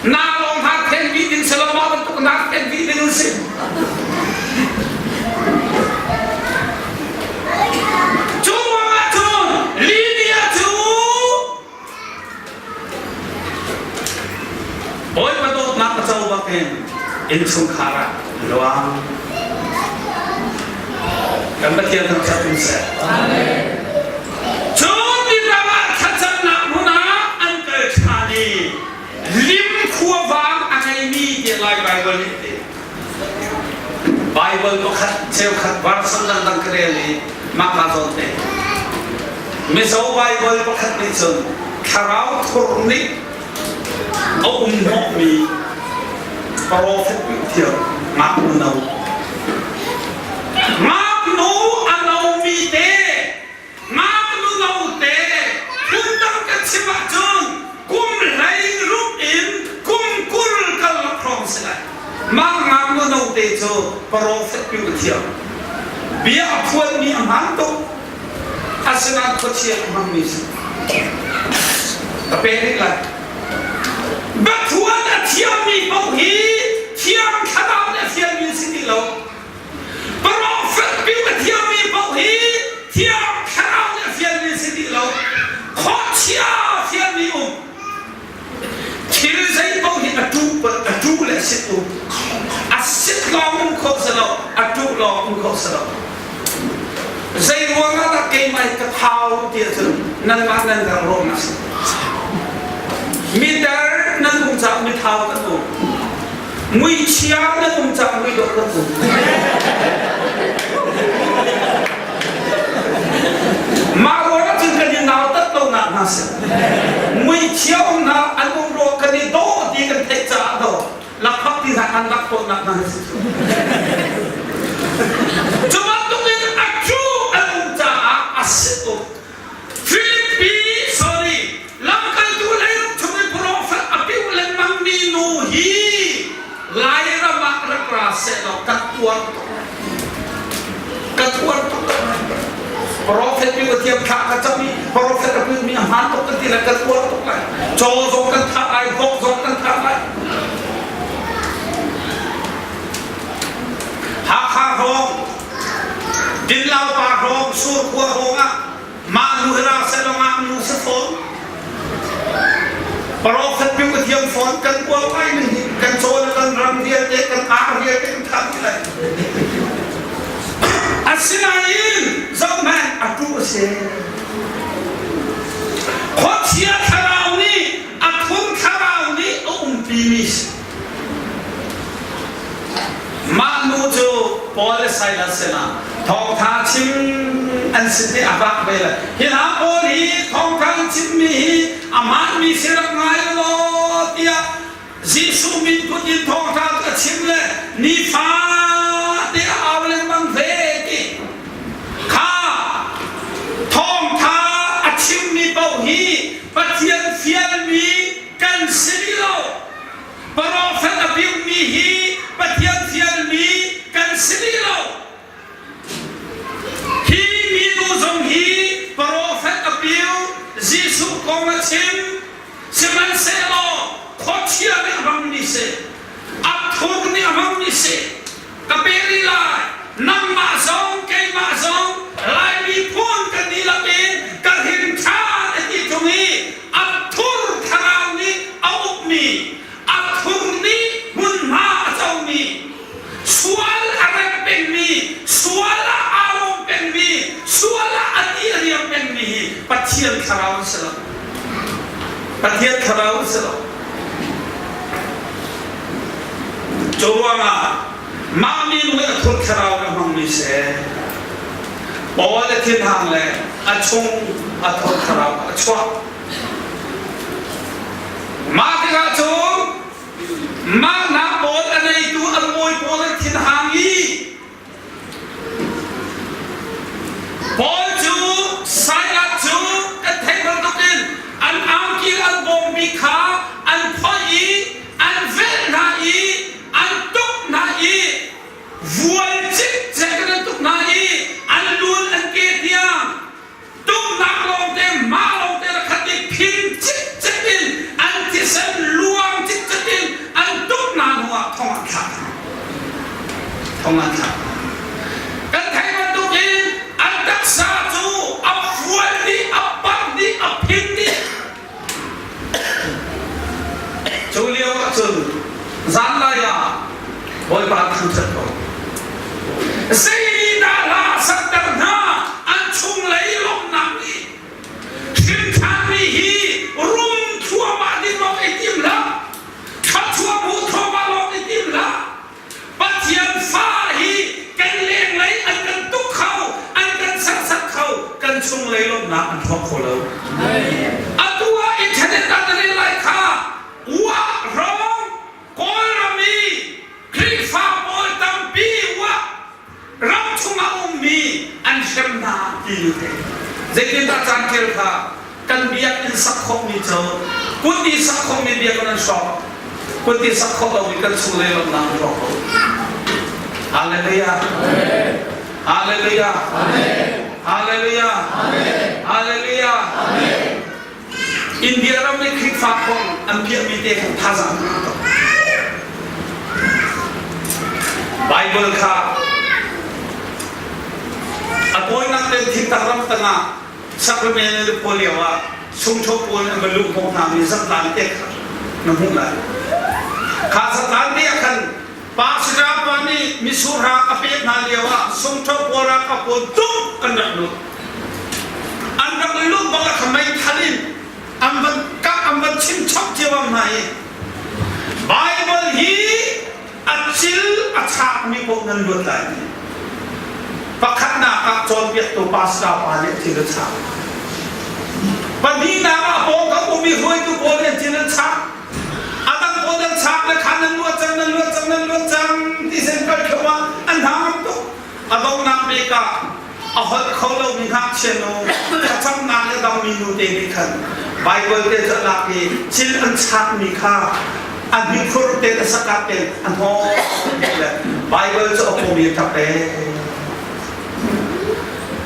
Na lawng ha then vi ding si lo mah bantuk na then vi ding si. Cu ruangah cun Lydia cu Bawipa dawtnak a co bakin innchungkhar ah luang. Kan Pathian thangṭhat in seh. Cun miram ah thlacamnak hmun ah an kal ṭhan i lim khuavang a ngeimi tiah Lai Baibal nih a ti. Baibal pakhat cheukhat version dangdang ka rel i mah ka zawn te. Mizo Baibal pakhat nih cun thlarau thur nih a um hnawhmi profet thiam ngaknu no. Ngaknu a nomi te Ngaknu note phundang kan chim ahcun kum 16 in kum 20. Mah ngaknu note cu profet piu a thiam. Bia a phuanmi a hmaan tuk. Asinain khuachia a hmangmi si. Ka pe rih lai. Biaphuan a thiammi paoh hi Thiang Thlarau nih a fialmi an si ti lo. Profet piu a thiammi paoh hi Thiang Thlarau nih a fialmi an si ti lo. Khuachia a fialmi um. Thil zei paoh hi a ṭuh a ṭuh le a sit um. A sit lawng um kho si lo, a ṭuh lawng um kho si lo. Zei ruangah dah keimah hi ka thau ti ahcun nanmah nan dang ruangah a si. Mider nan um caah mithau kan um. Muichia nan um caah muidawh kan um. Mah ruangah cun kan i nautat lonak hna si. Muichia um hna an um ruang kan i dawh ti kan theih caah do lakphak ti hna an lak tawnnak hna si. Cu bantuk in a cu an um caah a si tuk. Filipi sorry lamkaltu leiruk chung i profet a piuh lengmang mi nu hi Lairam ah rak ra sehlaw kan uar tuk. Kan uar tuk. Profet mi Pathian thla ka cam i profet a mi a hmaan tuk kan ti lai kan uar tuk lai. Caw zong kan thah lai, vok zong kan thah lai. Hakha hrawng, Dinlau pa hrawng, Surkhua hrawng ah mah nu hi ra sehlaw ngaknu si fawn. Profet mi Pathian fawn kan uar ngai ning hi kan caw le kan ram vialte kan ar vialte kan thah dih lai. Asinain zohhmanh a tu a si. Khuachia thlarau nih a phun thlarau nih a umpimi si. Mah nu cu Paul le Silas sinah thawngtha chim an si ti a vak ve le hi hna pawl hi thawngtha an chimmi hi a hmaanmi si rak ngai law tiah Jesuh min kut in thawngtha cu a chim le nifate a au lengmang ve ti kha thawngtha a chimmi paoh hi Pathian fialmi kan si rih lo. Profet a biumi hi Pathian fialmi kan si rih lo. Hi minu zong hi profet a piu, Jesuh kong a chim, sihmanhsehlaw khuachia nih a hmangmi si, a thur nih a hmangmi si. Ka pe rih lai. Nangmah zong keimah zong Lai miphun kan dihlak in ka hrin ṭhan a ti ṭung i a thur thlarau nih a ukmi, a thur nih hmunhma a comi, sual a remh pengmi, sual ah aa lawm pengmi, sual ah a ti a riam pengmi hi Pathian thlarau an si lo. Pathian thlarau an si lo. Cu ruangah mah minu hi a thur thlarau in a hmangmi si. Paul a thinhang le a chung a thur thlarau a chuak. Mah tikah cun mah hna pawl a neitu an bawi pawl an thinhang i Paul cu Silas cu kan theih bantukin an angki an bawmmi kha an phoih i an velh hna i an tuk hna i vual cikcek in an tuk hna i an lun an ke tiang Tuknak lawngte mah lawngte la khat i phing cikcek in an thisen luang cikcek in an tuk hna hnuah thong an thlak hna. Thong an thlak hna. Kan theih bantukin an taksa cu a fual dih, a parh dih, a phing dih. Cu lio ahcun zanlai ah Bawipa thangṭhat ko. Zeidah hla sakter hna an chunglei lawmhnak nih hrimṭhanmi hi rum thluahmah ding lawng i tim hlah, thluachuah hmuh thluahmah lawng i tim hlah. Pathian fa hi kan lenglei an kan tuk kho, an kan serhsat kho, kan chunglei lawmhnak an hrawk kho lo. Atu ah internet ah na rel lai kha uah rawng Kawlram i Khrihfa pawl tampi uah ram chungah ummi an hrem hna ti nu te. Zeitindah caan ṭial kha kan biakinn sak khawhmi cu kut i sak khawhmi biakinn an hrawk. Kut i sak khawh lomi kan chung le lawmhnak an rawk ko. Hallelujah. Hallelujah. Hallelujah. Hallelujah. India ram i Khrihfa kong an piahmi te khan thazaang an tuk. Bible kha a tawinak ten thingtang ram tangah Sacrament le pawl lio ah sungtho pawl an va luh hnawh hna mi zatlang te kha na hmuh lai. Kha zatlang te ah khan pastor pa nih mitsur hang a pek hna lio ah sungtho pawl ralkap pawl tum an rak lut. An rak lut bak ah kha meithal in an van kah an van chim chap cio hna i Bible hi a cil a chakmi paoh nan luat lai. Pakhatnak ah cawnpiaktu pastor pa nih thil a chak. Pahnihnak ah pawngkam ummi hruaitu pawl nih thil an chak. A dang pawl an chak le khan nan luat cang, nan luat cang, nan luat cang ti sen kal thluahmah an hna ngam tuk. A donghnak bik ah a holh kho lomi ngakchia nu thlacamnak le dangmi nu te nih khan Bible te cu a lak i thil an chakmi kha a hnikhur te a sakat te a hnawh le Bible cu a pum i a ṭap ee.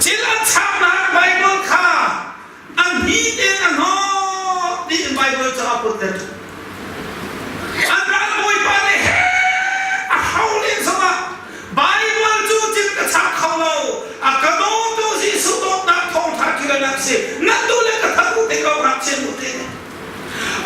Thil an chaknak Bible kha a hni tein a hnawh tiin Bible cu a put le an ralbawipa nih he a hro len zongah Bible cu cin ka chak kho lo a ka dawtu Jesuh dawtnak thawngṭha khi ka nak si nan tu le ka that u te ko ngakchia nu te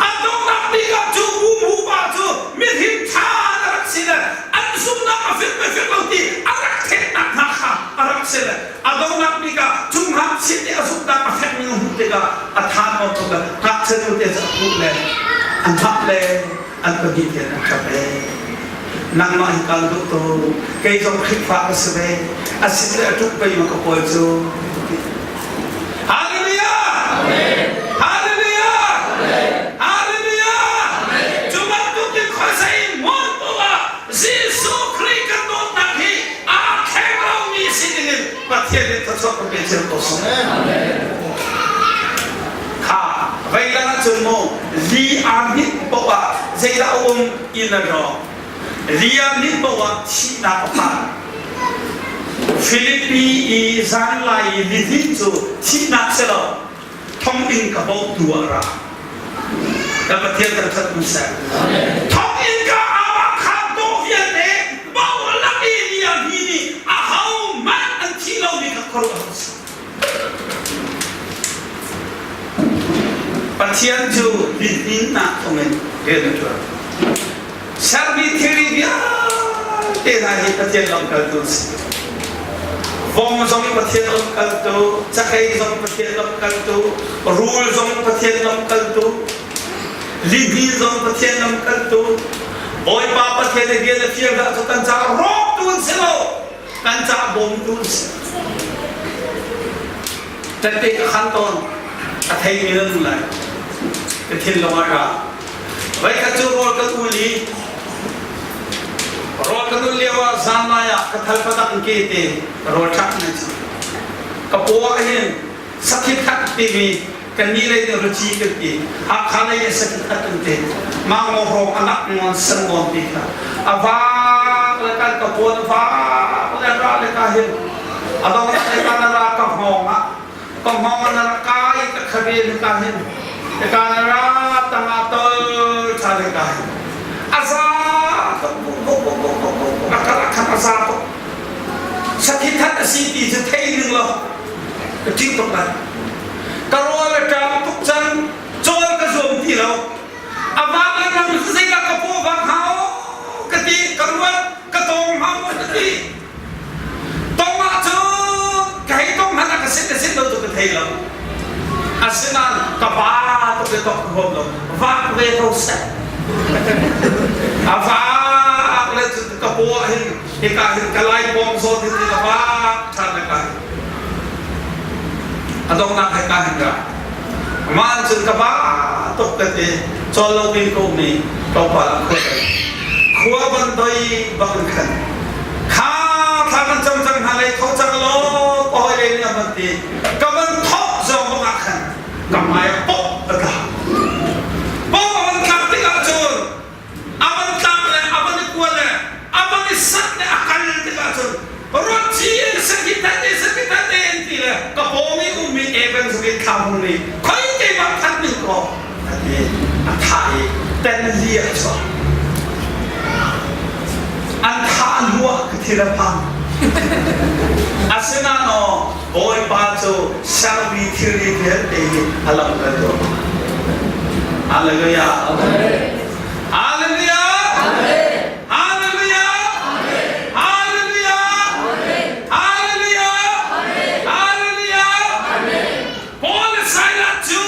A donghnak bik ah cu bu pa cu mihring ṭha a rak si le an zumhnak a fek le fek lo ti a rak thehnak hna kha a rak si le a donghnak bik ah cu ngakchia nih a zumhnak a fekmi a hmuh tikah a tha nawn tuk le ngakchia nu te cu a hmuh le an hngah le an pahnih tein an ṭap ee. Nangmah hi kal duh tu kei zong Khrihfa ka si ve a sin le a ṭuk pei ma ka pawl cu. Hallelujah! Hallelujah! Hallelujah! Cu bantuk in khuazei hmun paoh ah Jesuh Khrih kan dawtnak hi aa thleng lomi si dingin Pathian nih thluachuah kan pe cio ko seh. Kha veilang ahcun mu li aa hninh paoh ah zeidah a um inn a rawk. Li aa hninh paoh ah thihnak a phan. Filipi i zanlai i lihnin cu thihnak si lo, thonginn ka bawmtu ah ra. Kan Pathian kan ṭhat hmu seh. Thonginn ka aa khaan dawh vialte bo lak i li a hni nih ahohmanh an thih lomi kha khuaruah a si. Pathian cu lihninnak thawngin rian a ṭuan. Sermi thilri vialte hna hi Pathian lamkaltu an si. Vong zong Pathian lamkaltu, cakei zong Pathian lamkaltu, rul zong Pathian lamkaltu, lihnin zong Pathian lamkaltu, Bawipa Pathian i rian a fial dah cu kan caah rawktu an si lo, kan caah bawmtu an si. Tette ka khan tawn, a theimi nan um lai. Ka thinlung ah ra. Voikhat cu rawl kan ul i rawl kan ul lio ah zanlai ah ka thal patak ke te rawl ṭhak nan si. Ka paw ah hin sakhi khat timi kan nih lei nih ruci kan ti. Hakha lei nih sakhi khat kan ti. Mangaw hrawng anak ngon san ngon ti kha. A vak le kan ka puan vak le ra le ka hin a dong le ka na ra ka hngawng ah ka hngawng na rak kai ka khabe na ka hin ka na ra tanga tol tha le ka hin aza a kal a khat aza tuk sakhi that a si ti cu thei ning lo ka ṭih tuk lai ka rawl a ṭam tuk cang cawl ka zuam ti lo a vak lengmang zeidah ka paw vak hau ka ti ka ruat ka tawng hau ka ti Tong ahcun ka hei tong hmanh ah ka sit le sit lo cu ka thei lo. Asinain ka pa tuk le tok ka huam lo. Vak ve ko seh. A vak le cun ka paw ah hin hika hin ka lai bawm zawn hin ka vak ṭhan le ka hin. A donghnak hika hin ka mah cun ka ba tuk ka ti cawl lo ding ko mi tlawmpal ah khua khua ban doi bak in khan kha thla kan cam cang hna lei tho cang law ka hoi lei nih a van ti ka van thok zawng bak ah khan ka hmai ah pop a tla pop a van tlak tik ah cun a. in thla hung nih khoi keimah that ning ko a ti a thah i ten li a chuak. An thah hnu ah ka thil a phang. Asinain aw Bawipa cu sermi thilri vialte hi a lamkal ko. Hallelujah. Hallelujah. Hallelujah. Hallelujah. Hallelujah. Hallelujah. Paul le Silas cu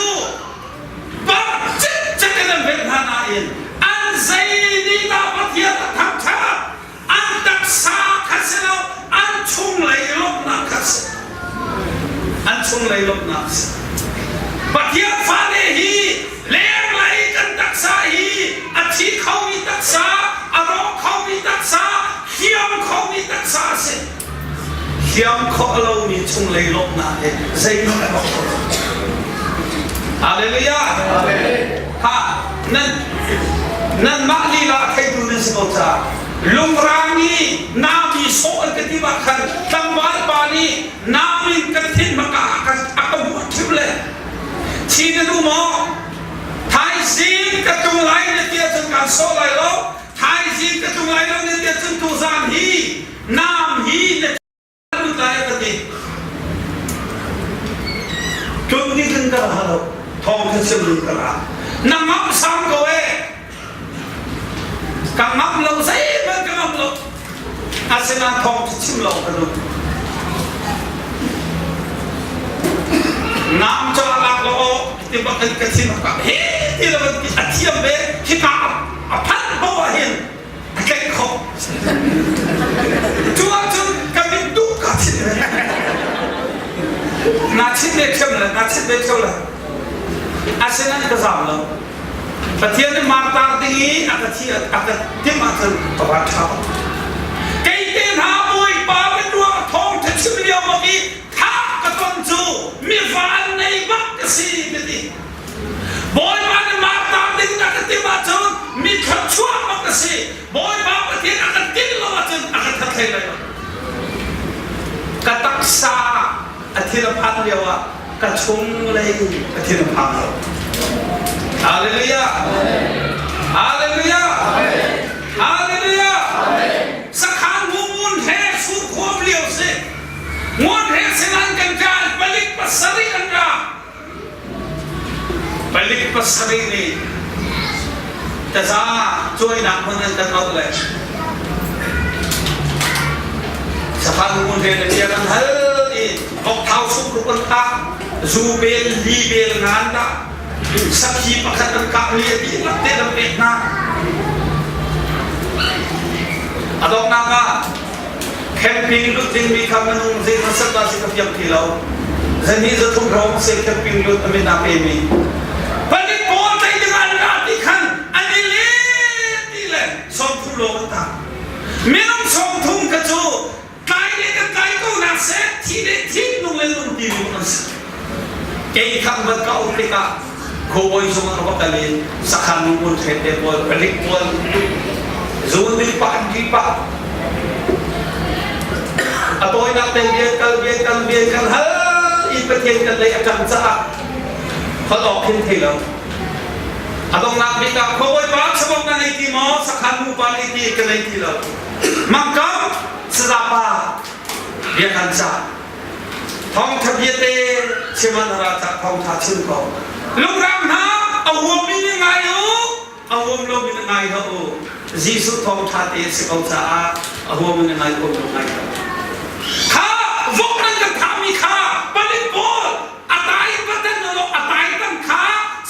bang cikcek in an ven hna nain an zei nih dah Pathian a thangṭhat? An taksa kha si lo, an chunglei lawmhnak kha si. An chunglei lawmhnak si. Pathian fale hi lenglei kan taksa hi a thi khomi taksa, a rawk khomi taksa, hliam khomi taksa a si. Hliam khawh lomi chunglei lawmhnak hi zeihmanh a rawk kho lo. Hallelujah! Ha, nan nanmah lila a theitu nan si ko caah lungrang i nami sawh an ka ti ah khan tlangval pa nih namin kan thin hmaka a ka a ka hmuh ṭhim le thi na duh maw? Thaizing ka tlung lai na ti ahcun kaan sawh lai lo. Thaizing ka tlung lai lo na ti ahcun tuzaan hi Nam hi na lut lai a ka ti. Tlun ni tlun ka ra lo. Thawng ka chim ning ka ra. Na ngamh sang ko e. Ka ngamh lo zeihmanh ka ngamh lo. Asinain thawng cu chim lo ka duh. Nam cu a lak lo ti bak in ka thin a kap. Hi ti lo a thiam ve. Hika a phanh bo ah hin a tlaih khawh. Cu ahcun ka mit duh ka chit ve. Na chit ve ṭhiam le, na chit ve ṭheo le. Asinain ka zaam lo. Pathian nih martar ding i a ka thi a ka timh ahcun ka van ṭha bak. Kei te hna Bawipa biaruang thawngṭha chim lio bak i thah ka ton cu mi van nei bak ka si ka ti. Bawipa nih martar ding a ka timh ahcun mi thluachuah bak ka si. Bawipa Pathian a ka tinh lo ahcun a ka that hlei lai lo. Ka taksa a thil a phan lio ah ka chunglei a thil a phang lo. Hallelujah! Hallelujah! Hallelujah! Sakhan ngun he surkhuam lio si. Ngun he sinan kan kai palik pasarih an ra. Palik pasarih nih taza cuainak hmun an kan auh le sakhan ngun he na bia kan hal i vokthau supruk an kah zu bel li bel ngan dah sakhi pakhat an kah mi a dihlak te an pek hna a donghnak ah Camping lut dingmi kha minung zeihmanh dah si ka fiang ti lo. Zahnih zathum hrawng se camping lut a min aa pemi. Palik pawl tei ding an ra ti khan an i let ti le 30 lawng an tang. Minung 30 kha cu tlai le kan tlai ko na seh thi le thi nung le nung ti mi an si. Kei kha van ka um tikah khuabawi zung ah va kal i sakhan ngun ṭhen te pawl palik pawl zun ding pah an ti pah a tawinak te bian kal bian kal bian kal hal i Pathian kan lei a ṭang caah holh awk hin thei lo a donghnak bik ah khuabawi pa chabok na nei ti maw sakhan nu pa nei ti ka nei ti lo mangkam sazapa bia kan cah Thawngtha biate chim ah na ra cah thawngtha chim ko. Lungrang hna a huammi nih ngai u, a huam lomi nih ngai hlah u. Jesuh thawngtha te si ko caah a huammi nih ngai huam lo ngai hlah u. Kha vok nan kan thahmi kha palik pawl a tai patan lo a tai tan kha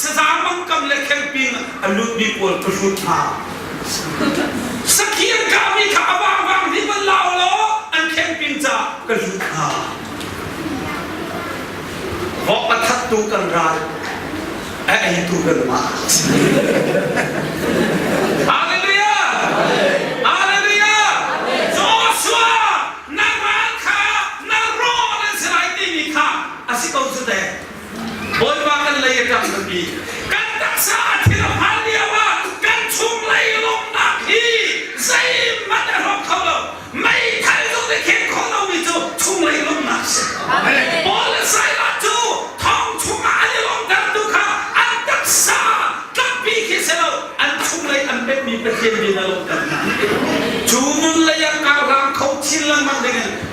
saza mangkam le khengping a lutmi pawl ka hrut hna. Sakhi an kahmi kha a vangvang hi van la law an camping ca ka lut hna. Vok a thattu kan ral, a eitu kan mah. Hallelujah! Hallelujah! Joshua, na ral kha na raw nan si lai timi kha a si ko cu teh. Bawipa kan lei a ṭang biapi. Kan taksa a thil a phan lio ah kan chunglei lawmhnak hi zeihmanh a hrawk kho lo. Meithal zong nih khen khawh lomi cu chunglei lawmhnak a si. Paul le Silas cu thong.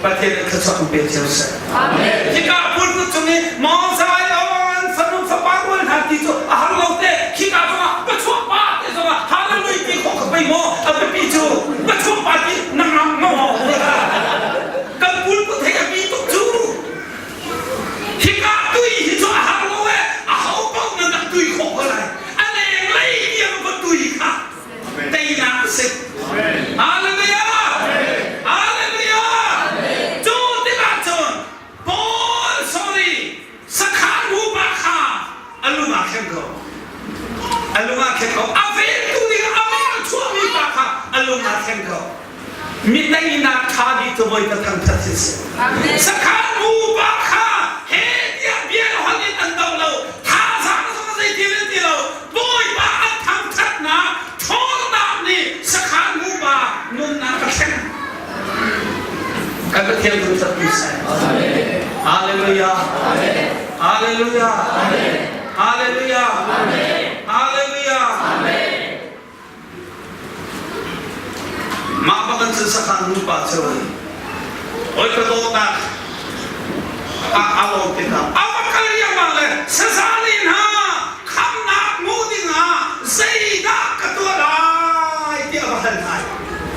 Pathian nih thluachuah in pe cio seh. Hika pulput cung i Mount Zion fanu fapa rual hna ti cu a har lo te. Khika zongah pachuah pa te zongah hallelujah ti khawh kha pei maw a biapi cu pachuah pa ti na ngam maw? Kan pulput hei a bi tuk cu. Hika tui hi cu a har lo e a ho paoh nan rak tui khawh ko lai. A leng lei tiang va tui kha teinak a si. Hallelujah! Hallelujah! Cu tikah cun Paul sorry sakhan upa kha a lung ah khen ko. A lung ah khen ko. A ventu ding a mah chuahmi pa kha a lung ah khen ko. Mi teinak ṭha bik cu Bawipa thangṭhat si seh. Sakhan upa kha he tiah bia le holh in an do lo. Thazaang zong zeitin an ti lo. Bawipa an thangṭhatnak ṭhawnnak nih sakhan upa nunnak a thlen. Kan Pathian thangṭhat ni seh. Hallelujah. Hallelujah. Hallelujah. Hallelujah. Mah bak an sakhan nupa cu oi ka dawtnak a a lawm tikah a va kal riangmang le sazali hna khamnak hmu dingah zeidah ka tuah lai tiah a va hal hna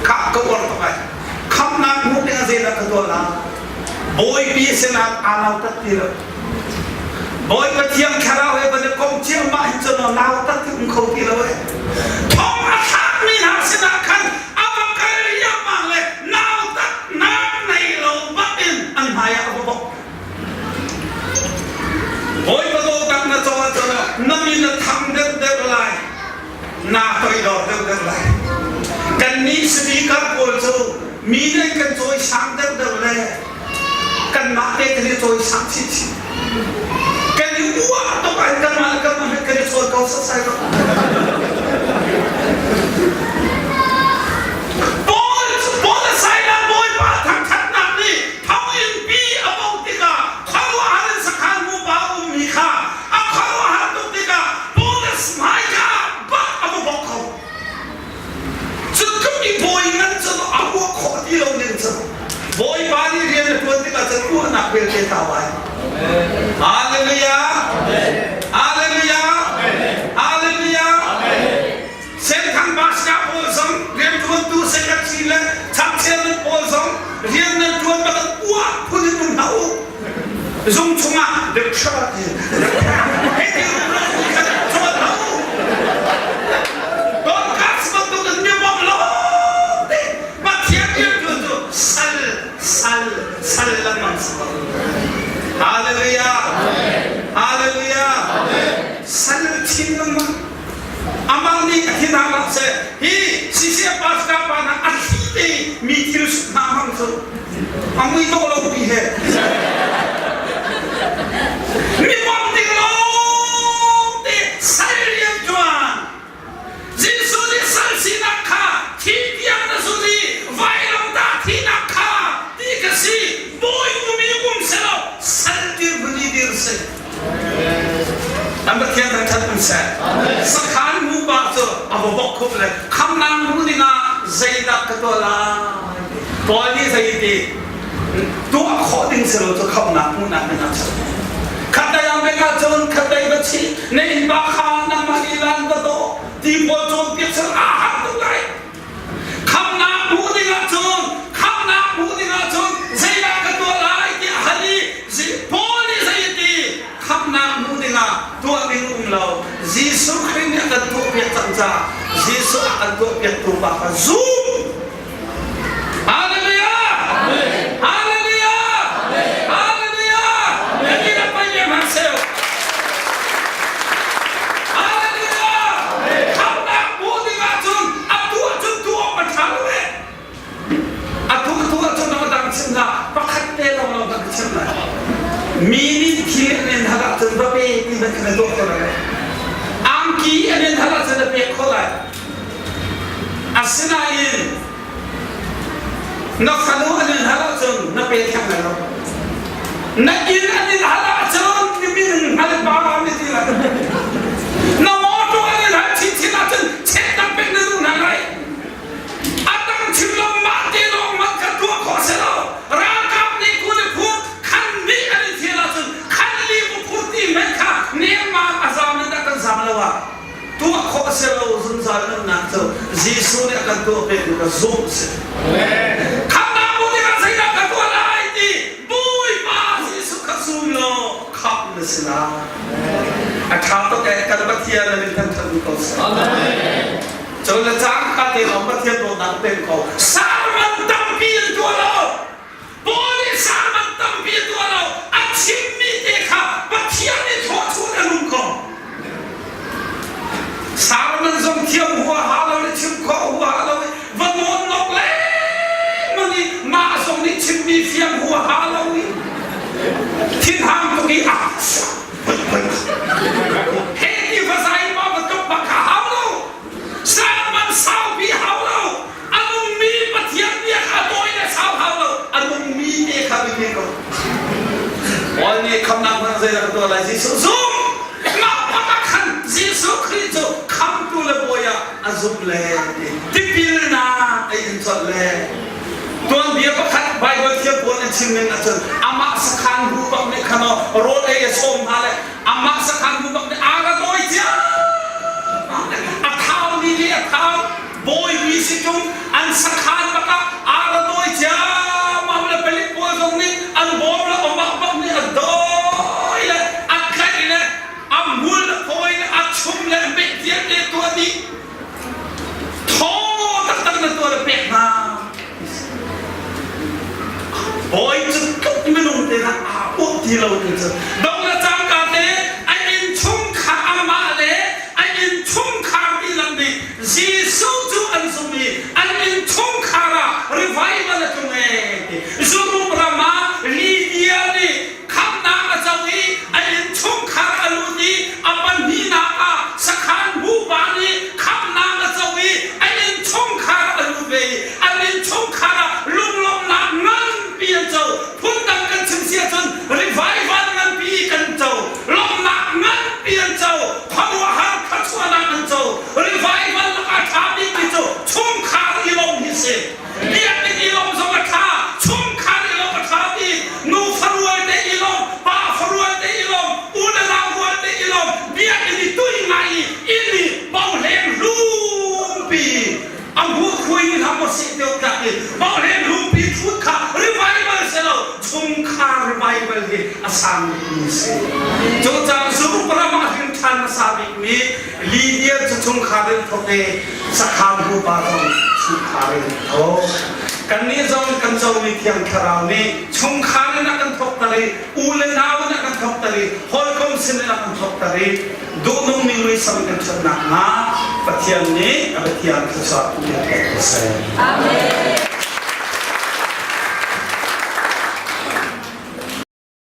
kha ka uar tuk ai khamnak hmu dingah zeidah ka tuah lai Bawipi sinah aa nautat ti lo Bawipa Thiang Thlarau he van i kom ciammah hin cun nautat hi um kho ti lo eh. Thong a thlakmi hna sinah khan a va kal riangmang le nautatnak nei lo bak in an hmai ah a va bok. Bawipa dawtnak na caw ahcun na min a thang deuhdeuh lai, naa toidor deuhdeuh lai. Kannih speaker pawl cu mi nih kan cawisang deuhdeuh le kanmah te kan i cawisang chinchin. Kan i uah tuk ah kanmah le kanmah he kan i chawn ko sasai lo. Paul Paul le Silas Bawipa thangthatnak nih thonginn pi a bauh tikah khuaruahhar in sakhan mupa a ummi kha a khuaruahhar tuk tikah Paul hmaika bak a va bawk kho. Cutluk i bawi ngan cu a ruah khawh ti lo ning cu Bawipa nih rian a ṭuan tikah cun ruahnak vialte tlau ai. Hallelujah! Hallelujah! Hallelujah! Senthang pastor pawl zong rianṭuantu secretary le changchairman pawl zong rian nan ṭuan bak in uah phun in um hlah u. Zung chungah deuh ti hei ti um lo khan ṭuan hlah u. Dorcas bantuk in mi bawmh lo te Pathian rianṭuan cu sal sal sal lengmang si ko. Hallelujah! Hallelujah! Sal chin lengmang. Amah nih a thin hang hlah seh. Hi CCF pastor pa hna a thli te mi thil suk hna hmang cu a mui dawh lo pi he. Mi bawmh ding lawng te sal rian ṭuan. Jesuh nih sal sinak kha thi tiang na zun i vailamtah thihnak kha ti ka si. Bawi um i um selaw sal dirhmun i dir si. An Pathian thangṭhat um seh. Sakhan nupa cu a va bok khup le khamnak hmu dingah zeidah ka tuah lai? Paul nih zei ti tuah khawh ding si lo cu khamnak hmuhnak ding ah cun khatlei ah meng ahcun khatlei va chih na innpa kha nangmah lila in va daw ti pawl cawnpiak cu aa harh tuk lai. Khamnak hmuh ding ahcun khamnak hmuh ding ahcun zeidah ka tuah lai tiah hal i Paul nih zei a ti khamnak hmuh dingah tuah ding um lo Jesuh Khrih nih a kan tuahpiak cang caah Jesuh a kan tuahpiaktu pa kha zum Hallelujah Hallelujah Hallelujah Hallelujah Hallelujah Hallelujah! Khamhnak hmuh ding ahcun atu ahcun tuah awk a ṭha lo eh. Atu tu ahcun a dang chim hlah, pakhat te lawnglawng kan chim lai. Mi nih thil an in hal ahcun va pe ti man khan a tuah ko lai. Angki an in hal ahcun a pek khawh lai. Asinain na fanu an in hal ahcun na pe theng lai lo. Na inn an in hal ahcun ni min hngal pa na ti lai. Na mawṭaw an in hal chinchin ahcun chetnak pek na duh hna lai. A dang chim lo mah te lawng man kha tuah khawh si lo. Ralkap. ka zumh si. Khamhnak hmuh tikah zeidah ka tuah lai ti Bawipa Jesuh kha zum law khamh na si lai. A ṭha tuk ee kan Pathian na min thangṭhat ko seh. Cun le cangka te lawng Pathian dawtnak peng ko. Sermon tampi an tuah lo. Paul nih sermon tampi a tuah lo. A chimmi te kha Pathian nih thawchuah a nung ko. Sermon zong thiam huaha lo le chim khawh huaha lo i va nawn nok lengmang i mah zong nih chimmi fiang huaha lo i thinhang tuk i ah he ti va zai ma va tuk bak kha hau lo. Sermon saupi hau lo. A nungmi Pathian bia kha tawi le sau hau lo. A nungmi te kha biapi ko. Paul nih khamnak hmang zeidah ka tuah lai Jesuh zum. Mah pakhat khan Jesuh Khrih cu khamtu le bawi ah a zumh le tipilnak a in colh le tuanbia pakhat Bible thiam pawl an chim ning ahcun amah sakhan bu bak nih khan rawl ei a sawm hna le amah sakhan bu bak nih a ra dawi cia a thau mi nih a thau bawipi si tung an sakhan bak ah a ra dawi cia mam le palik pawl zong nih an bawm le amah bak nih a dawi le a tlaih le a mul le phawi le a chum le a meh vialte tuah dih thaw taktak na tuah le pek hna. Bawi cu tluk minung te hna aa uk ti lo tu cu dong le cangka te a innchungkhar amah le a innchungkhar dihlak nih Jesuh cu an zumh i an innchungkhar ah revival a tlung ee ti. Zuruk ram ah Lydia nih khamhnak a co i a innchungkhar a lut i a pahnihnak ah sakhan bupa nih khamhnak a co i a innchungkhar a lut ve i an innchungkhar ah lunglawmhnak nganpi an co. Phundang kan chim si ahcun revival nganpi kan co, lawmhnak nganpi an co, khuaruahhar thluachuahnak an co. Revival lakah a ṭha bikmi cu chungkhar i lawmh hi si. Biakinn i lawmh zong a ṭha, chungkhar i lawmh a ṭha bik. Nu farual te i lawmh, pa farual te i lawmh, u le nau rual te i lawmh, biakinn i tui ngai i inn i bohleng hlumpi a hmuh in hlah maw seh deuh tlak i bohleng hlumpi ṭhut kha revival si lo, chungkhar revival hi a sang bikmi si. Cucaah zuruk ram ah hin ṭhan hmasa bikmi Lydia cu chungkhar in thawk i sakhan pupa zong chungkhar in thawk. Kannih zong kan comi Thiang Thlarau nih chungkhar in a kan thawkter i u le nau in a kan thawkter i hawikom sin in a kan thawkter i duhnungmi muisam kan ṭhat nakhnga Pathian nih a Pathian thluachuah in pek ko seh. Amen.